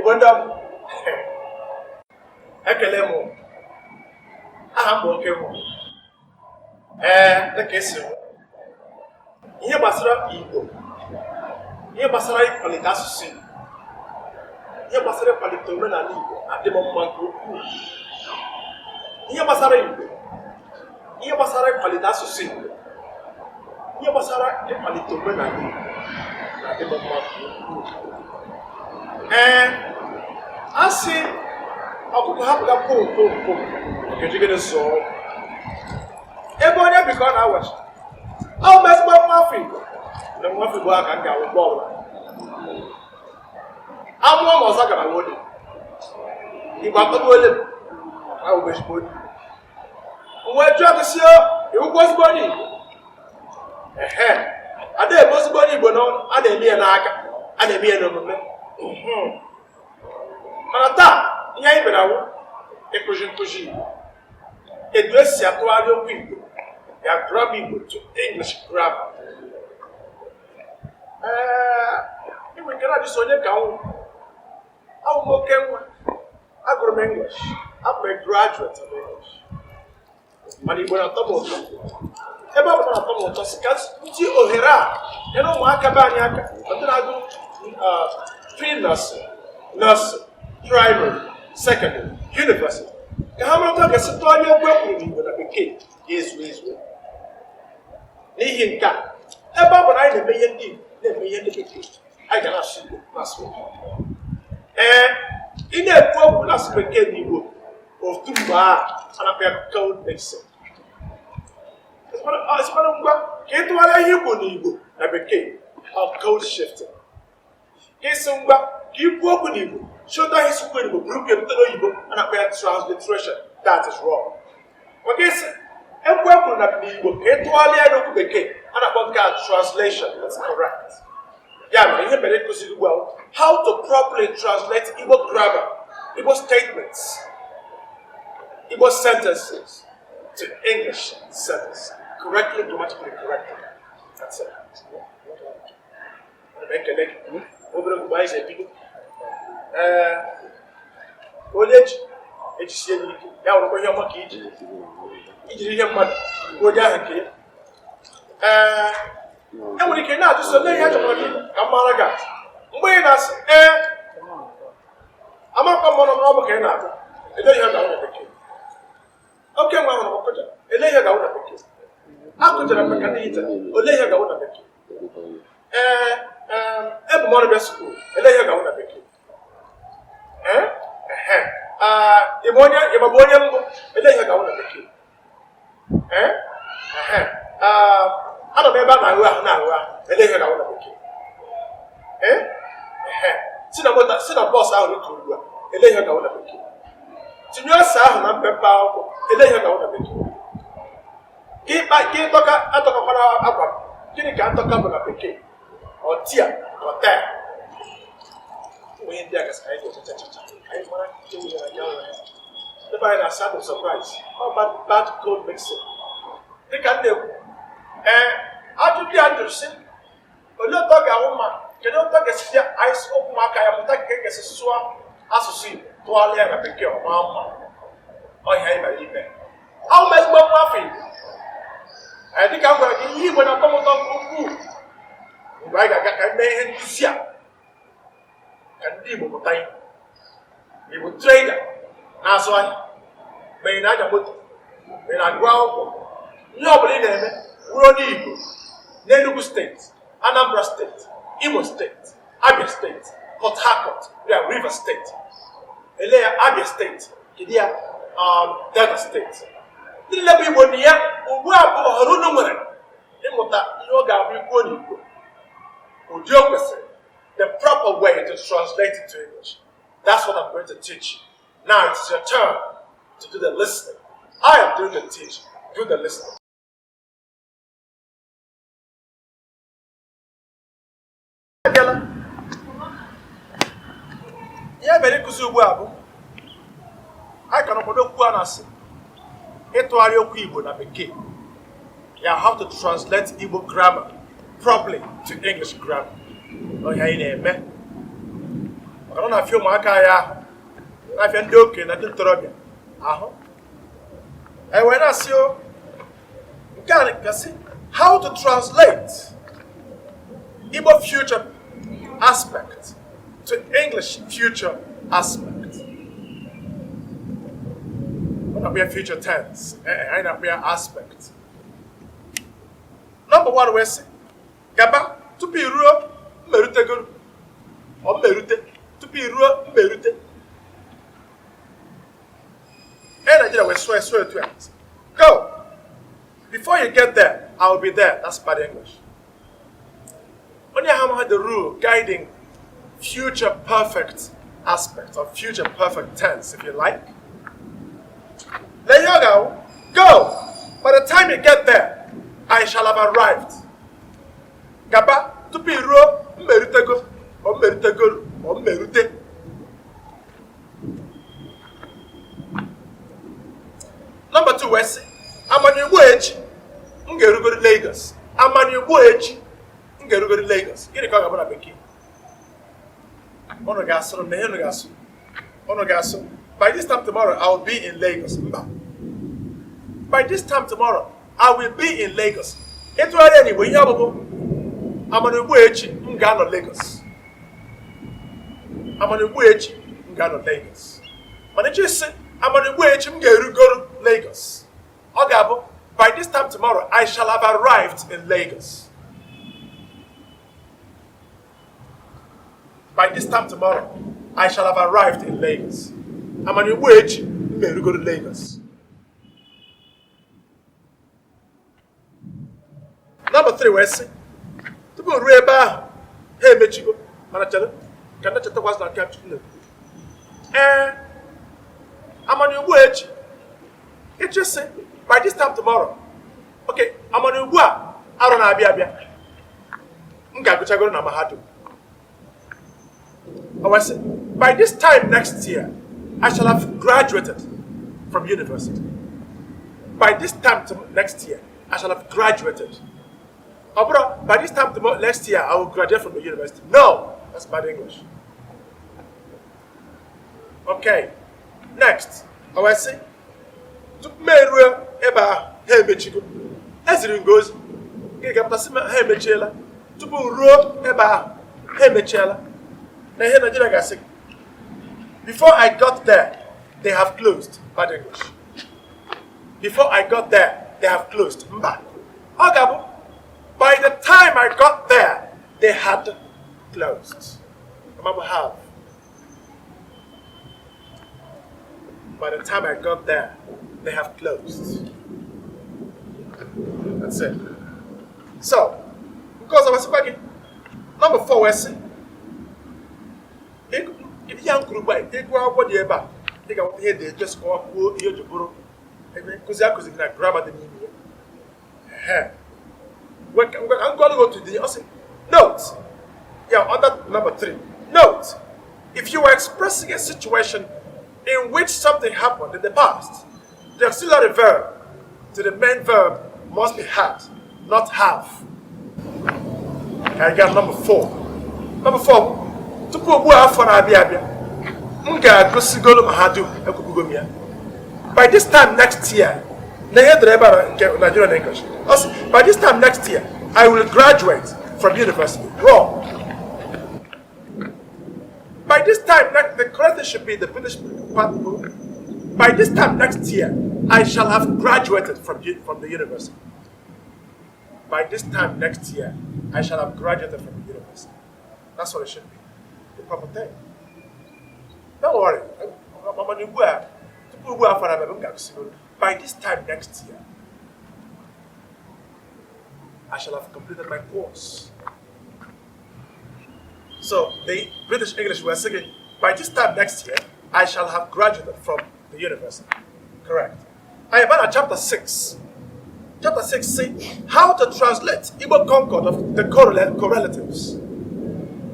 Igbo ndị ọma, ekele m. Aha m bụ Okenwa. Ee, dịka esi hụ, ihe gbasara Igbo, ihe gbasara ịkwalite asụsụ Igbo, ihe gbasara ịkwalite omenala Igbo adị m mma nke ukwuu. Ihe gbasara Igbo, ihe gbasara ịkwalite asụsụ Igbo, ihe gbasara ịkwalite omenala Igbo na-adị m mma nke ukwuu. Ee, a sị ọkụkọ hapụga pom pom pom nke jigide zụọ ebe onye bi ka ọ na-awachi. Ọ bụ ezigbo nwa afọ Igbo na nwa afọ Igbo a ka m ga-awụ mgbe ọbụla amụọ m ọzọ gara wole Igbo atọgbuole m, ahụ bụ ezigbo onye Igbo. Wee jụọ gị sị, ị wụkwa ezigbo onye Igbo? Ehe, ada eme ezigbo onye Igbo n'ọnụ, a na-eme ya n'aka, a na-eme ya n'omume. Mana taa, ihe anyị bịara wụ ịkụzi nkụzi Igbo, etu esi atụgharị okwu Igbo ya, grammar Igbo to English grammar. Ee, inwe nke na-ajụ sị onye ka nwụ awụ m Okenwa. Agụrụ m English, abụ m a graduate of English, mana Igbo na-atọ m ụtọ. Ebe ọ bụ na na-atọ m ụtọ, si ka ndị ohere a nyere ụmụaka be anyị aka, ndị na-agụ pre-nursery, nursery, primary, secondary, university, ka ha mara otu a ga-esi tụgharịa okwu e kwuru n'Igbo na Bekee ga-ezu ezu. N'ihi nke a, ebe ọ bụ na anyị na-eme ihe ndị Igbo, na-eme ihe ndị Bekee, anyị ga na-asụ Igbo, na-asụ Bekee. Ee, ị na-ekwu okwu na-asụ Bekee n'Igbo otu mgbe a, a na-akpọ ya code mixing. Esikwana ngwa ka ị tụgharịa ihe ikwu n'Igbo na Bekee, ọ code shifting. Ka isi ngwa ka ikwu okwu n'Igbo chọta ihe isikwu n'Igbo bụrụ ka ebute n'oyibo, a na-akpọ ya transliteration. That is wrong. Maka isi ekwu ekwuru na n'Igbo ka ị tụgharịa ya n'okwu Bekee, a na-akpọ nke a translation. That's correct. Ya mere, ihe mere ịkụziri ugbu a, how to properly translate Igbo grammar, Igbo statements, Igbo sentences to English sentence correctly, grammatically correctly. That's it. Ana m ekele gị. Obere mgbe anyị ga-ebido. Ee, onye ji ejisie ya ike, ya wụrụkwa ihe ọma ka iji ijiri ihe mmadụ bụ onye ahụ nke ya. Ee, enwere ike na-ajụ sọ lee ihe a chọkwara gị ka m mara gị atụ. Mgbe ị na-asị, "Ee, amakwa m ọnụ n'ọbụ," ka ị na-agụ, ele ihe ga-awụ na Bekee? Okenwa hụrụ m kụja, ele ihe ga-awụ na Bekee? Akụjara m maka ndị hichara, ole ihe ga-awụ na Bekee? Ee, ebu m ọrụ bịa school, ele ihe ga-awụ na Bekee? Ee, ehe, ị ma onye ị ma bụ onye mbụ, ele ihe ga-awụ na Bekee? Ee, ehe, anọ m ebe a na-aghụ ahụ na-aghụ ahụ, ele ihe ga-awụ na Bekee? Ee, ehe, si na moto, si na bus ahụ rituo ugbu a, ele ihe ga-awụ na Bekee? Tinye ose ahụ na mpempe akwụkwọ, ele ihe ga-awụ na Bekee? Ka ịkpa ka ịtọka atọkakwara akwa m, gịnị ka atọka bụ na Bekee? Ọ tear ka ọ tea? Ụmụ ihe ndị a gasị ka anyị ga-echecha chacha, anyị mara nke nwere na ya nwere. Ndị be anyị na-asa bụ surprise, ọ bad bad code mixing. Dịka m na-ekwu, ee, ajụjụ ya jụrụ sị, olee otu ọ ga-ahụ mma, kedu otu ọ ga-esi dị anyị sị ụmụaka ya mụta ka e ga-esi sụọ asụsụ Igbo, tụgharịa ya na Bekee, ọ maa mma? Ọhịa anyị mere ime ahụ m ezigbo nwa afọ Igbo. Ee, dịka m gwara gị, ihe Igbo na-atọ m ụtọ nke ukwuu. Mgbe anyị ga-aga ka anyị mee ihe nkụzi a ka ndị Igbo mụta ihe, Igbo trader na-azụ ahịa, ma ị na-anya moto, ma ị na-agụ akwụkwọ, ihe ọ bụla ị na-eme, wụrụ onye Igbo n'Enugu Steeti, Anambra Steeti, Imo Steeti, Abia Steeti, Port Harcourt ya, Rivers Steeti, ele ya, Abia Steeti, kedu ya, Delta Steeti, ndị niile bụ Igbo na ya ugbu a bụ ohere unu nwere ịmụta ihe ọ ga-abụ ikwuo n'Igbo ụdị o kwesịrị, the proper way to translate it to English. That's what I'm going to teach you. Now it's your turn to do the listening. I am doing the teaching. Do the listening. Abịala. Ihe mere ịkụzi ugbu a bụ anyị ka nọkwado okwu a na-asị ịtụgharị okwu Igbo na Bekee ya, how to translate Igbo grammar properly to English grammar. Ọhịa anyị na-eme. Maka na ọ na-afịa ụmụaka anyị ahụ, na-afịa ndị okenye na ndị ntorobịa ahụ. E wee na-asị o nke a gasị, how to translate Igbo future aspect to English future aspect. Ọ na-akpọ ya future tense. Ee, anyị na-akpọ ya aspect. Number one wee sị, gaba tupu i ruo mmerutegoro ọ mmerute, tupu i ruo mmerute. Ee, Nigeria wee sụọ sụọ etu a: "Go, before you get there, I will be there." That's bad English. Onye ahụ amaghị the rule guiding future perfect aspect or future perfect tense, if you like. Lee ihe ọ ga-awụ: "Go, by the time you get there, I shall have arrived." Gaba tupu i ruo mmerutego ọ mmerutegoro ọ mmerute. Number 2 wee sị, amana ugbu echi m ga-erugoro Lagos. Amana ugbu echi m ga-erugoro Lagos. Gịnị ka ọ ga-abụ na Bekee? Unu ga-asụrụ m na ihe unu ga-asụ. Unu ga-asụ, "By this time tomorrow, I will be in Lagos." Mba. "By this time tomorrow, I will be in Lagos." Ịtụgharị ya n'Igbo, ihe ọbụbụ, amana ugbu echi m ga-anọ Lagos. Amana ugbu echi m ga-anọ Lagos. Mana echi sị, amana ugbu echi m ga-erugoro Lagos. Ọ ga-abụ, "By this time tomorrow, I shall have arrived in Lagos." By this time tomorrow, I shall have arrived in Lagos. Amana ugbu echi m ga-erugoro Lagos. Number 3 wee sị, tupu m ruo ebe ahụ, ha emechigo. Mana chere ka ndị chetakwazị na nke a Chukwu na-ekwu. Ee, amana ugbu echi ịchị sị, "By this time tomorrow." Okay, amana ugbu a arọ na-abịa abịa m ga-agụchagoro na mahadum. O wee sị, "By this time next year, I shall have graduated from university." By this time next year, I shall have graduated. Ọ bụrụ, "By this time tomorrow, next year, I will graduate from the university." No, that's bad English. Okay, next. O wee sị, tupu m eruo ebe ahụ, ha emechigo. Eziri m gị ozi. Gịnị ga-apụta sị m ha emechiela? Tupu m ruo ebe ahụ, ha emechiela. Na ihe Nigeria ga-asị gị, "Before I got there, they have closed." Bad English. "Before I got there, they have closed." Mba. Ọ ga-abụ, "By the time I got there, they had closed." Remember have. "By the time I got there, they have closed." That's it. So, nke ọzọ wesịkwa gị, number 4 wee sị, ihe a m kwuru ugbu a, ịgụ akwụkwọ dị ebe a, ị ga-enweta ihe dị etu esi kọwakwuo ihe o ji bụrụ ebe nkụzi akụziri na grammar dị n'ime ya. Ehe. Ngwa ka m gụọlụ gị otu dị, ọ sị, note, yeah, under number 3, note, if you are expressing a situation in which something happened in the past, the auxiliary verb to the main verb must be had, not have. Ka anyị gaa number 4. Number 4, tupu ugbu a afọ na-abịa abịa, m ga-agụsigolu mahadum, ekwubugo m ya. By this time next year, na ihe edere ebe a na nke Nigerian English, ọ sị, "By this time next year, I will graduate from university." Wrong. By this time, next, the correct thing should be the British part. "By this time next year, I shall have graduated from the university." "By this time next year, I shall have graduated from the university." That's what it should be. The proper thing. Don't worry. Mama ugbu a, tupu ugbu a afọ na-abịa, m ga-agụsigoro. "By this time next year, I shall have completed my course." So the British English were saying, "By this time next year, I shall have graduated from the university." Correct. I am at chapter 6. Chapter 6 say how to translate Igbo concord of the correlatives.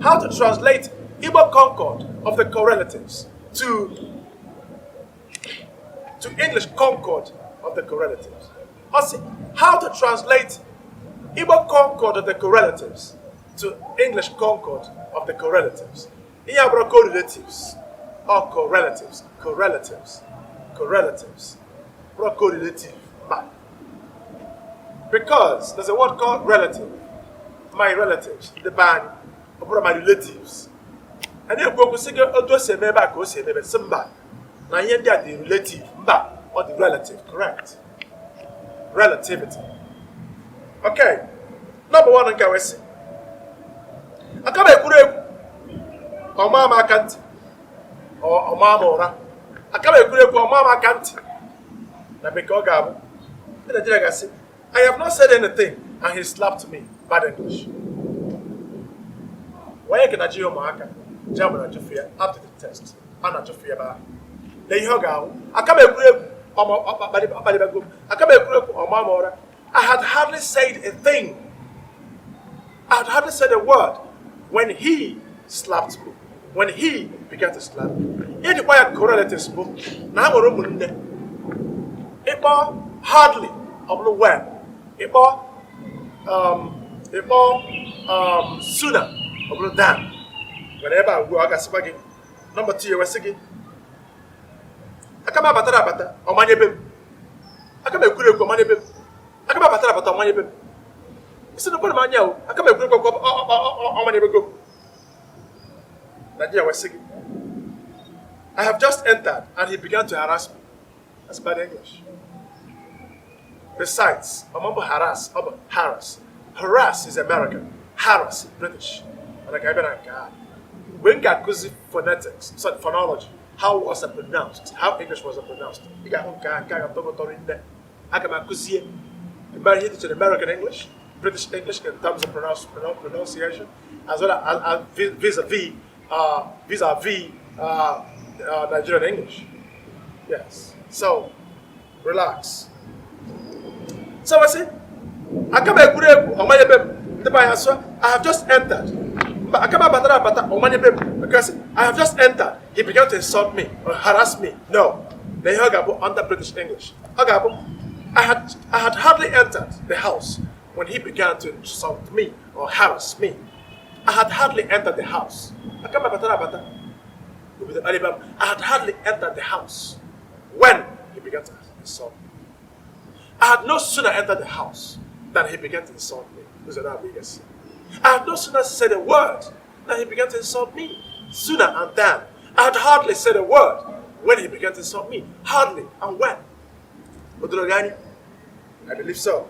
How to translate Igbo concord of the correlatives to English concord of the correlatives. Ọ sị, how to translate Igbo concord of the correlatives to English concord of the correlatives. Ihe a bụrụ correlatives or correlatives, correlatives, correlatives. Bụrụ correlative, mba. Because there's a word called relative. My relatives, ndị be anyị, ọ bụrụ my relatives. A na-ekwu okwu sị gị otu o si eme ebe a ka o si eme ebe, sị mba na ihe ndị a dị relative, mba, ọ dị relative, correct. Relativity. Okay, number one nke wee sị, aka m ekwuru ekwu, ọ maa m aka ntị, ọ maa m ụra. Aka m ekwuru ekwu, ọ maa m aka ntị. Na bekee ọ ga-abụ, ndị Nigeria ga-asị, "I have not said anything and he slapped me." Bad English. Onye ka na-ajụ ya ụmụaka JAMB na-achụfu ya aptitude test, a na-achụfu ya ebe ahụ. Na ihe ọ ga-ahụ, aka m ekwuru ekwu, ọkpalibago m. Aka m ekwuru ekwu, ọ maa m ụra. I had hardly said a thing. I had hardly said a word when he slapped me. When he began to slap me. Ihe dịkwa ya correlatives bụ na ha nwere ụmụnne. Ịkpọ hardly, ọ bụrụ when. Ịkpọ sooner, ọ bụrụ than. Nwere ebe a ugbu a ọ ga-asịkwa gị number 2 ewesị gị aka m abatara abata ọmanyebe m. Aka m ekwuru ekwu ọmanyebe m. Aka m abatara abata ọmanyebe m. Isi na m anya o aka m ekwuru ekwu ọmanyebego m. Nigeria wee sị gị, "I have just entered and he began to harass me." That's bad English. Besides, ọ bụ harass, ọ bụ harass. Harass is American, harass British. Mana ka ebe na nke a. Mgbe m ga-akụzi phonetics, sorry, phonology, how words are pronounced, how English words are pronounced, ị ga-ahụ nke a, nke a ga-atọ gị ụtọ rinne. Aga m akụzie ihe dị iche American English, British English in terms of pronunciation, as well as vis-a-vis Nigerian English. Yes. So, relax. So I say, aka m ekwuru ekwu ọmanyebe m. Ndị be anyị asụ, "I have just entered." Mba, aka m abatara abata ọmanyebe m, because I have just entered, he began to insult me or harass me. No. Na ihe ọ ga-abụ under British English, ọ ga-abụ, I had hardly entered the house when he began to insult me or harass me. I had hardly entered the house. Aka m abatara abata obido kparịba m. I had hardly entered the house when he began to insult me. I had no sooner entered the house than he began to insult me. Ụzọ na-abụ ị ga-esi. I had no sooner said a word than he began to insult me. Sooner and than. I had hardly said a word when he began to insult me. Hardly and when. O doro gị anya? I believe so.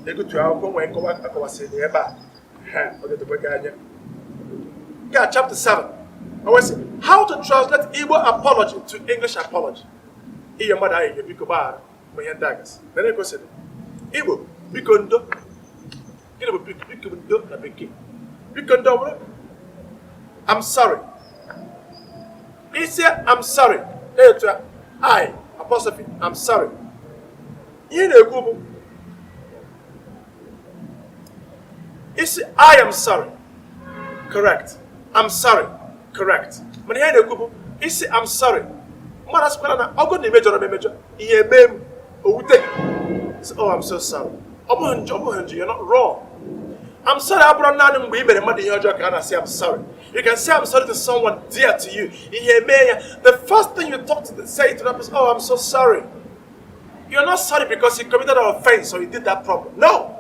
Egotu akwụkwọ nwee nkọwa akọwasịrị ebe a. Ha, ọ ga-edokwa gị anya. Nke a chapter 7. O wee sị, how to translate Igbo apology to English apology. Ihe mmadụ ahụ biko gbaghara ma ihe ndị a gasị. Lere ka o si dị. Igbo, biko ndo. Gịnị bụ biko, biko ndo na bekee? Biko ndo ọ bụrụ I'm sorry. Isi I'm sorry na-etu I apostrophe I'm sorry. Ihe na-ekwu bụ isi I am sorry. Correct. I'm sorry. Correct. Mana ihe na-ekwu bụ isi I'm sorry. Mmadụ asịkwara na ọgụ na emejọrọ m emejọ, ihe eme m o wute gị. Oh, I'm so sorry. Ọ bụghị njọ, ọ bụghị njọ, you're not wrong. I'm sorry abụrụ naanị mgbe ị mere mmadụ ihe ọjọọ ka a na-asị I'm sorry. You can say I'm sorry to someone dear to you. Ihe eme ya, the first thing you talk to the, say to that person, "Oh, I'm so sorry." You're not sorry because he committed an offense or he did that problem. No.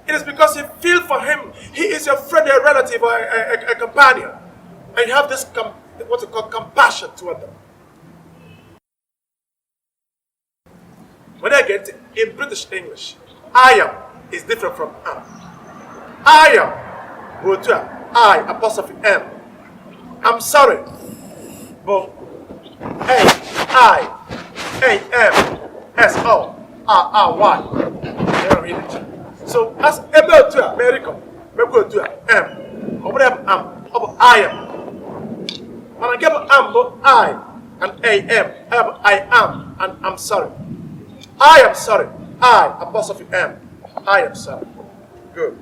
It is because you feel for him. He is your friend, a relative, or a companion. And you have this what you call compassion toward them. When I get in British English, I am is different from am. I am bụ otu a, I apostrophe M. I'm sorry bụ A I A M S O R R Y. So as ebe otu a merikọ mekwa otu a M, ọ bụrụ ya bụ am, ọ bụ I am. Mana nke bụ am bụ I and A M, ya bụ I am and I'm sorry. I am sorry. I apostrophe M. I am sorry. Good.